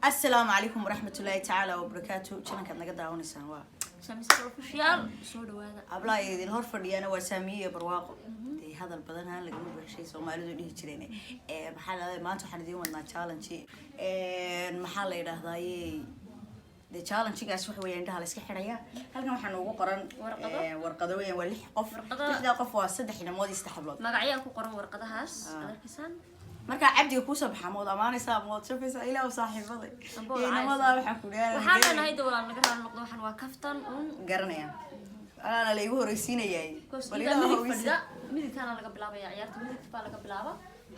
Asalaamu calaykum waraxmatullaahi tacaala wabarakaatu. Channelkaad naga daawanaysaan waa Samiska Official, soo dhawaada. Hablaha idin hor fadhiyana waa Saamiye iyo Barwaaqo. Dee hadal badan haan lagama baxshay, Soomaalidu dhihi jireen. Maxaa la dhahdaa, maanta waxaan idiin wadnaa challenge. Maxaa la yidhahdaaye, dee challengegaas waxa weeyaan indhaha la iska xidhaya. Halkan waxaa noogu qoran Warqado. Warqado weeyaan, waa lix qof. Lixdaa qof waa saddex inamood iyo saddex hablood. Magacyaa ku qoran warqadahaas aad arkaysaan. Markaa cabdiga kuusoo baxaa, maod amaanaysaa, maod shafaysaa ilaa saaxiibaday Amba iyo wada inamadaa waxaan ku dhahay. Waxaan leenahay de walaal, naga raali noqdo, waxaan waa kaftan un. Garanaya anaana la igu horeysiinayaay. Because Bal idaa ilaahow midig fadhida. Fadhida midigtaana laga bilaabaya ciyaarta, midigta baa laga bilaaba,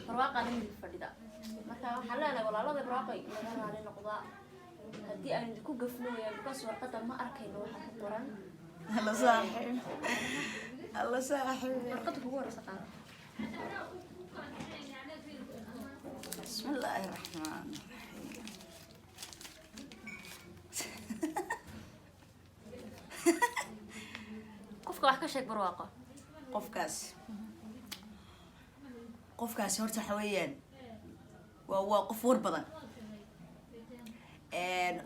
Barwaaqaana midig fadhida. Marka waxaan leenahay, walaalada Barwaaqay, naga raali noqdaa haddii aan idinku gafno weyaan, because warqada ma arkayno waxa ku qoran. Alla saaxiib, alla saaxiib. Warqada kugu horeysa qaada. Bismi illaahi raxmaan raxiim. Qofka wax ka sheeg, Barwaaqo. Qofkaasi horta waxa weeyaan waa qof war badan,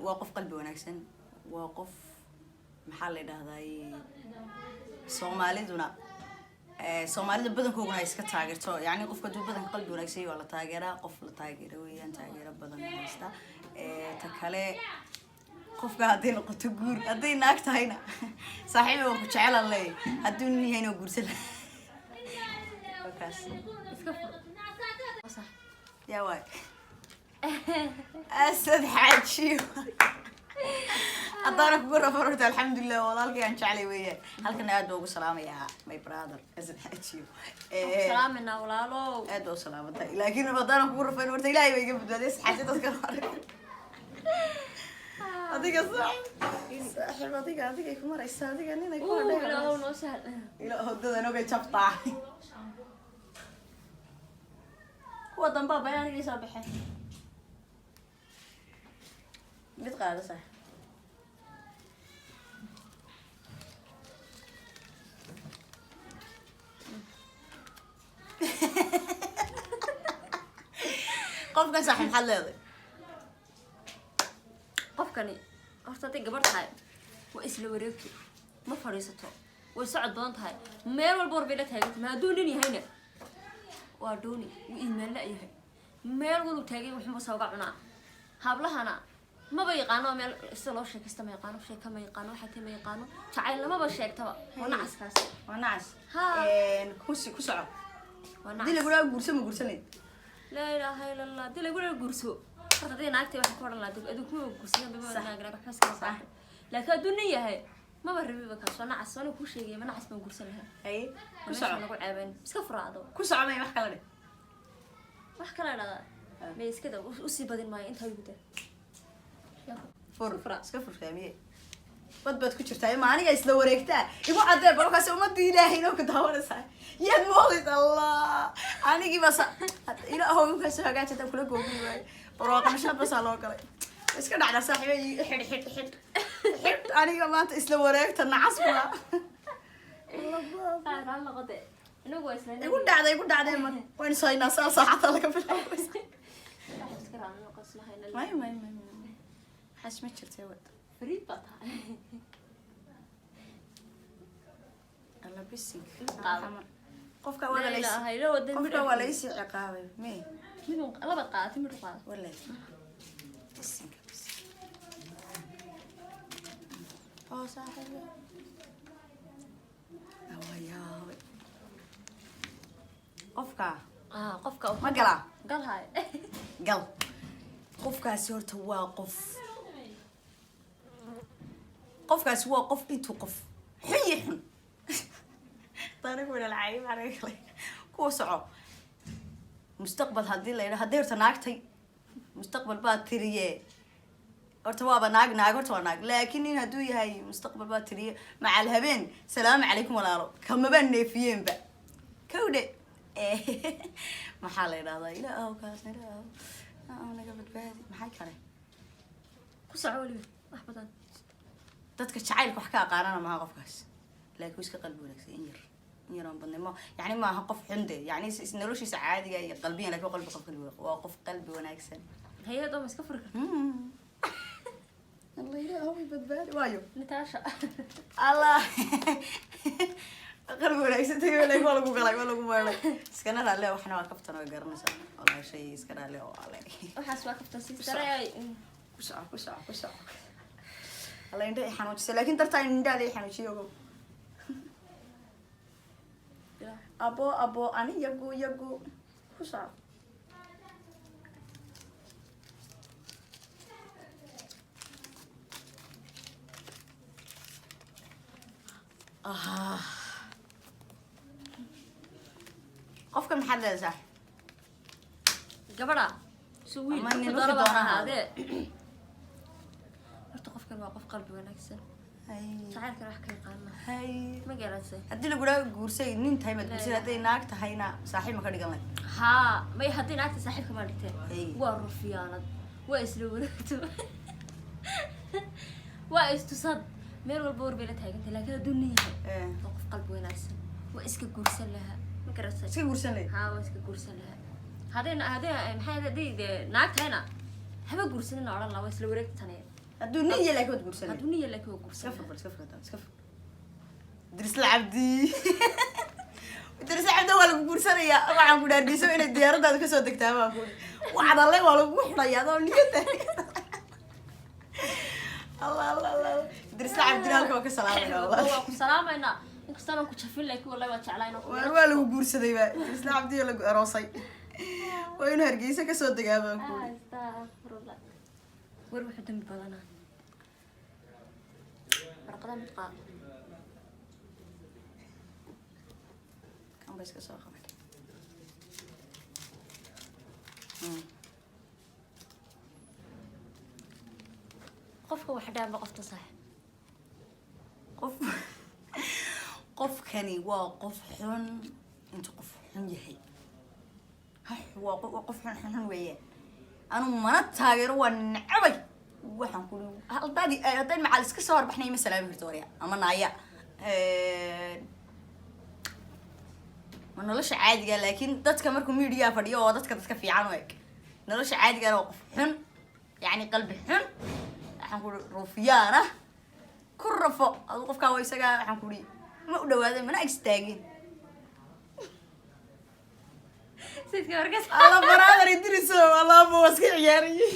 waa qof qalbi wanaagsan, waa qof, maxaa la yidhahdaay, Soomaaliduna Soomaalida badankooguna ay iska taageerto. Yani qofka hadduu badanka qalbi wanaagsan yahay waa la taageeraa, qof la taageero weeyaan, taageero badan haysta. Ta kale, qofka hadday noqoto guur, hadday naag tahayna saaxiiba waan ku jecelan leeyahay, hadduu nin yahayna waa guursan lahaa. Wakaas. Iska fur. Sax. Yaa waay? Asad Xaajiyo. Haddaana kugu rafan horta, alxamdulilah, walaalkay aan jeclay weeyaan. Halkana aad baa ugu salaamayaa my brother Asad Xaajiyo. Salaaminaa walaalo. Aad baa u salaamatay, laakiin haddaana kugu rafan horta Ilaahay baa iga badbaadiyay. Asad Xaajiyo dadka arag. Adiga saaxiib, saaxiib, adiga adigay ku maraysaa, adiga ninay ku hadhay. Ilaahow noo sahal. Ilaa hodada nogay jabtaa, kuwa dambaa bay anigay soo baxeen. Mid qaado sax. Qofkan saaxiib maxaad leedahay? Qofkani horta hadday gabadh tahay waa isla wareegto, ma fadhiisato, way socod badan tahay, meel walba war bay la taaganta. Ma hadduu nin yahayna waa dooni, wuu iimaan la-yahay, meel waluu taagay waxunba sooga cunaa. Hablahana maba yaqaano, meel sida loo sheekaysta ma yaqaano, sheeka ma yaqaano, waxay tahay ma yaqaano, jacayl lamaba sheegtaba, waa nacaskaas. Waa nacas. Ha. Kusi ku soco. Waa Haddii nacas. lagulaa guurso, ma guursanayd? Laa ilaaha illa Allah. Hadii lagu guurso horta, hadii naagtay waxaan ku odhan lahaa adigu kuma guursadan ba. Naag naag waxba iskama saaxib, laakiin hadduu nin yahay maba rabiba kaas, waa nacas, waana kuu sheegaya, ma nacas baan guursan lahaa. Haye, ku Meesha soco. Nagu ceebayn, iska furaado. Ku soco, may wax kala dheh. Wax kala dhada may, iskada usii badin maayo, intaa ugu daa. Fur. Fura. Iska fur. Faamiye bad baad ku jirtaa, ma aniga isla wareegtaa igu caddee balkaas. Ummadda Ilaahay inoo ku daawanaysaa, yaad moodaysa? Allah, anigii basa ilaahow inkaasoo hagaaji haddaan kula goobi waayo. Barwaaqo basaa loo galay, iska dhacda saaxiiba. Xidh, xidh, xidh, xidh. Aniga maanta isla wareegta nacas baa Raal noqote, inagu waa isla Igu dhacday, igu dhacday. Mar waynu sohaynaa saa saacada laga bilaabo. Iska raal noqo, isla hayna. May, may, may, may, waxaas ma jirtay wad. Fariid baa tahay. Alla bisig. Qaado. Qofka waa Laa la ilaaha illa wadan. Qofka waa la isii ciqaabay me. Mid laba qaadati, mid qaado. Wala bisinka, bisinka oo saaxiibo waa yaabay qofka. Ah, qofka. Ma galaa? Gal haay. Gal. Qofkaasi horta waa qof, qofkaasi waa qof intuu qof xun iyo xun taariikh wala lacay macnaha kale kuwa soco. Mustaqbal haddii la yidhaha, hadday horta naagtay mustaqbal baa tiriye, horta waaba naag, naag horta waa naag, laakiin nin hadduu yahay mustaqbal baa tiriye macal habeen salaamu calaykum walaalo kamaba neefiyeenba kawdhe. Maxaa la yidhahdaa, ilaahow kaasna, ilaahow ilaahow naga badbaadi. Maxay kale? Ku soco weliba wax badan. Dadka jacaylka wax ka aqaanana maaha qofkaas, laakiin wuu iska qalbi wanaagsan, in yar, in yar oon badnay. Ma yani maaha qof xunde, yani noloshiisa caadiga iyo qalbiyan, lakin qalbi, qof qalbi, waa qof qalbi wanaagsan. Hay-ad oo ma iska furi karta? Waayo. Natasha. Allah, qalbi wanaagsan tagay, laakiin waa lagu galay, waa lagu meelay. Iskana raalle, waxna waa kaftan, way garanaysaa wallahi, shay iska raalle oo ale. Waxaas waa kaftan, sister. Ku soco, ku soco, ku soco. Alla, indha i xanuujisay, laakiin dartaa indhaada i xanuujiyo, ogow. Abo, abo, ani yagu yagu, ku soco. Ah. Qofkan maxaad leedahay? Gabadha su wiil Ama nin wuxuu wuxuu doonaba ha doona ha ahaadee, horta qofkan waa qof qalbi wanaagsan, Hay. jacaylkan wax ka yaqaana. Hay. Ma garatay? Haddii lagu dhaho guursay, nin tahay maad guursay, hadday naag tahayna saaxiib ma ka dhigan lahayd? Haa, may, haddii naagta saaxiibka maa dhigteen. Hey. Waa rufiyaanad, waa isla wareegto, waa istusad, meel walba war bay la taagantay, laakiin hadduu nin yahay, waa qof qalbi wanaagsan, waa iska guursan lahaa, ma garatay? Iska guursan lahayd. Haa, waa iska guursan lahaa. Hadday maxay, hadday dee naag tahayna haba guursanina odhan lahaa, waa isla wareegtanaya. Hadduu nin yahay laakiin waad guursan lahayd. Hadduu nin yahay laakiin waa guursan Iska lahaa. fur bal, iska fur haddaba, iska fur. Dirisla Cabdi, Dirisla Cabdi, waa lagu guursanayaa. Waxaan ku dhaargeyso inay diyaaradaada kasoo degtaa baan ku waxaad alle, waa lagu xidhayaa adoo niyada. Allah, Allah, Allah, Dirisla Cabdina halka waa ka salaamayna wallahi. Waa ku salaamaynaa, inkastaan aan ku jafin, laakiin wallahi waa jeclaa inaan ku Waar, waa lagu guursaday ba, Dirisla Cabdi oo lagu aroosay waa inuu Hargeysa kasoo degaa baan ku. Astaqfirullah, war wuxuu dambi badanaa, warqada mid qaad. Kan ba iska soo qabay. Qofka wax dhaanba qofta saaxib. Qofkani waa qof xun, intuu qof xun yahay. Waa qof xun xun xun weeyaan. Anu mana taageero, waa necabay. Waxaan kuri haddaad haddayn macal iska soo horbaxnay, ma salaami karto warya ama naaya. Ma nolosha caadiga, laakiin dadka markuu media fadhiyo oo dadka fiican u eg, nolosha caadigana waa qof xun, yacni qalbi xun. Waxaan kuri ruufiyaan ah, ku rafo adu qofkaa waa isagaa. Waxaan kuri ma u dhawaaday, mana ag istaagin. Sayidka warkas. Alla, brother Idriso, allaaba waa iska ciyaarayay.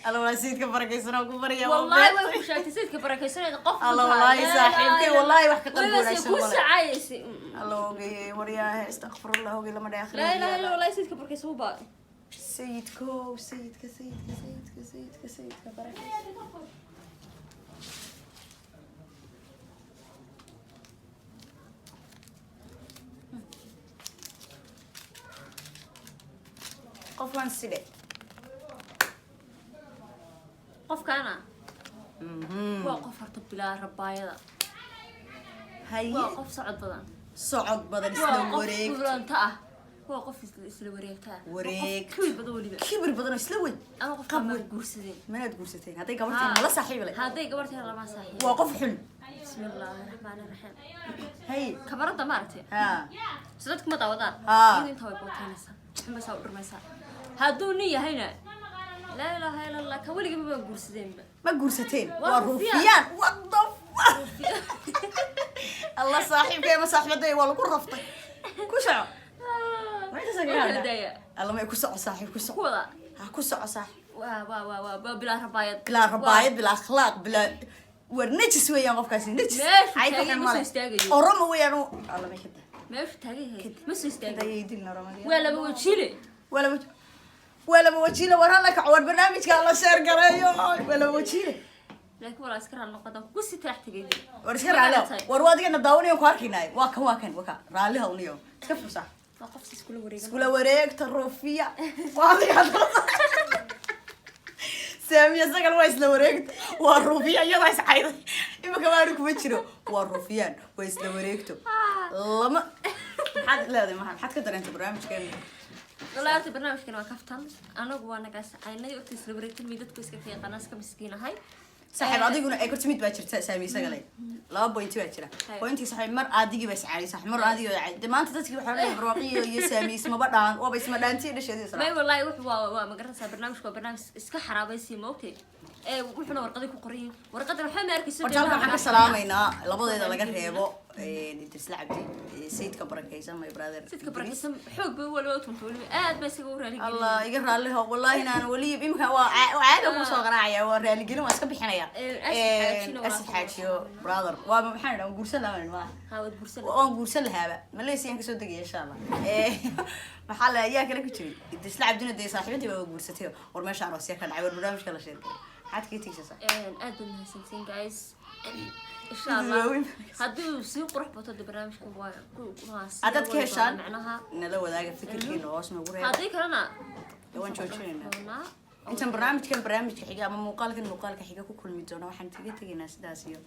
Alla, waa sayidka barakaysan oo ku barya. Wallahi way ku sheegtay sayidka barakaysanayda qof. Alla, wallahi saaxiibkay, wallahi wax ka qalbi wanaagsan ku male. sacayaysay. Alla ogey, waryaahe, astaqfirullah, ogey, lama dhaay. Laa ilaha illa, wallahi sayidka barakaysan u baa. Sayidko, sayidka, sayidka, sayidka, sayidka, sayidka barakaysan. Qofkan sidhe? Qofkaana waa qof horta bilaa rabaayada. Haye. Waa qof socod badan. Socod badan, isla Waa qof wareeg. kulanta ah, waa qof isla wareegta ah. Waa qof Wareeg. kibir badan weliba. Kibir badan oo isla weyn. Ama qofka Qab ma weyn. guursadeen. Manaad guursateen hadday gabartiin mala saaxiib leh. Hadday gabarteen lama saaxiib. Waa qof xun. Bismi illaahi raxmaani raxiim. Haye. Kabarada maaragtay, ha so dadku ma daawadaan. Haa. Iyadu intaa way booteynaysaa, xumaysaa, u dhurmaysaa. Hadduu nin yahayna, laa ilaaha illa Allah, ka weligaba ma guursadeenba. Ma guursateen. Waa waa rufiyaan. rufiyaan. What the fuck! Allah, saaxiibkay ama saaxiibaday waa lagu raftay. Ku soco. Ma intaas kaga Waa kala hadlaa? daaya. Alla, may, ku soco saaxiib, ku Ku soco. wada. Ha, ku soco saaxiib. Waa bilaa rabaayad. Bilaa rabaayad, bilaa akhlaaq, bilaa war, najis weeyaan qofkaasi, najis. Meeshu Cay ka taagay xun ma soo male. istaagayo. Oromo weeyaan alla, may kada. Meeshu taagan yahay ma soo istaagayo. Ayay dilna Oromada. Waa laba wajiile. Waa laba wajiile. War hala kaco, war barnaamijka la share gareeyo. Waa laba wajiile. Laakiin walaa iska raali noqodan ku sii talax tegay. War iska raali, war waa adigana daawanayo, ku arkaynaayo. Waa kan, waa kan, waa kan, raalli hawniyo, iska fursa. Waa qof si iskula wareegan. Iskula wareegta, ruufiya, waa adiga. Saamiya sagal waa isla wareegta, waa ruufiya, iyadaa iscayday. Imika waanu kuma jiro, waa ruufiyaan, waa isla wareegto. Lama maxaad leedahay? Maxaad ka dareentay barnaamijkeena? Wallahi horta barnaamijkan waa kaftan, anagu waa nagaas aynay horta isla wareegtan mi dadku iska fiiqana, iska miskiinahay. Saaxiib, adiguna ay korta mid baa jirta. Saamiya sagale, laba pointi baa jira. Hay. Pointi saaxiib, mar adigii baa iscaayay, saaxiib, mar adigii baa caayay. Maanta dadkii waxaa leeyahay barwaaqiyo iyo saamiya ismaba dhaan, waaba isma dhaantiyo dhasheedii May, isla. wallahi wuxuu waa magaranaysaa, barnaamijku waa barnaamij iska xaraabaysi, ma ogtay? Wuxuuna warqaday ku qoran yihiin, warqadan waxba ma arkayso. Horta halkan waxaan ka salaamaynaa labadeeda laga reebo, Idrisla Cabdi, sayidka barakaysan, my brother. Sidka barakaysan xoog bay waliba u tunta, waliba aad baa isaga u raaligelin. Allah iga raalliho, wallahi inaan weli imika waa caada ku soo qaraacaya, waa raaligelin, waa iska bixinaya. Asad Xaajina. Asad Xaajiyo brother, waa maxaan idhaa, guursan lahaa ma? Ha, waad guursan. Waan guursan lahaaba, Malaysia aan kasoo degaya insha Allah. Maxaa la yaa kale ku jiray? Idrisla Cabdina dee saaxiibadii baa guursatay. War meesha aroosya ka dhacay, war barnaamijka la sheergalay, maxaad kaga tegaysaa? Aad baad mahadsantiin guys. Insha Allah haddii uu sii qurux bato de barnaamijkan waa sii Haddaad ka wadi heshaan, doonaa macnaha. nala wadaaga fikirkiina, hoos noogu reeba. Haddii kalena Waan joojinaynaa. doonaa. Intaan barnaamijkan barnaamijka xiga ama muuqaalkan muuqaalka xiga ku kulmi doono, waxaan kaga tegaynaa sidaas iyo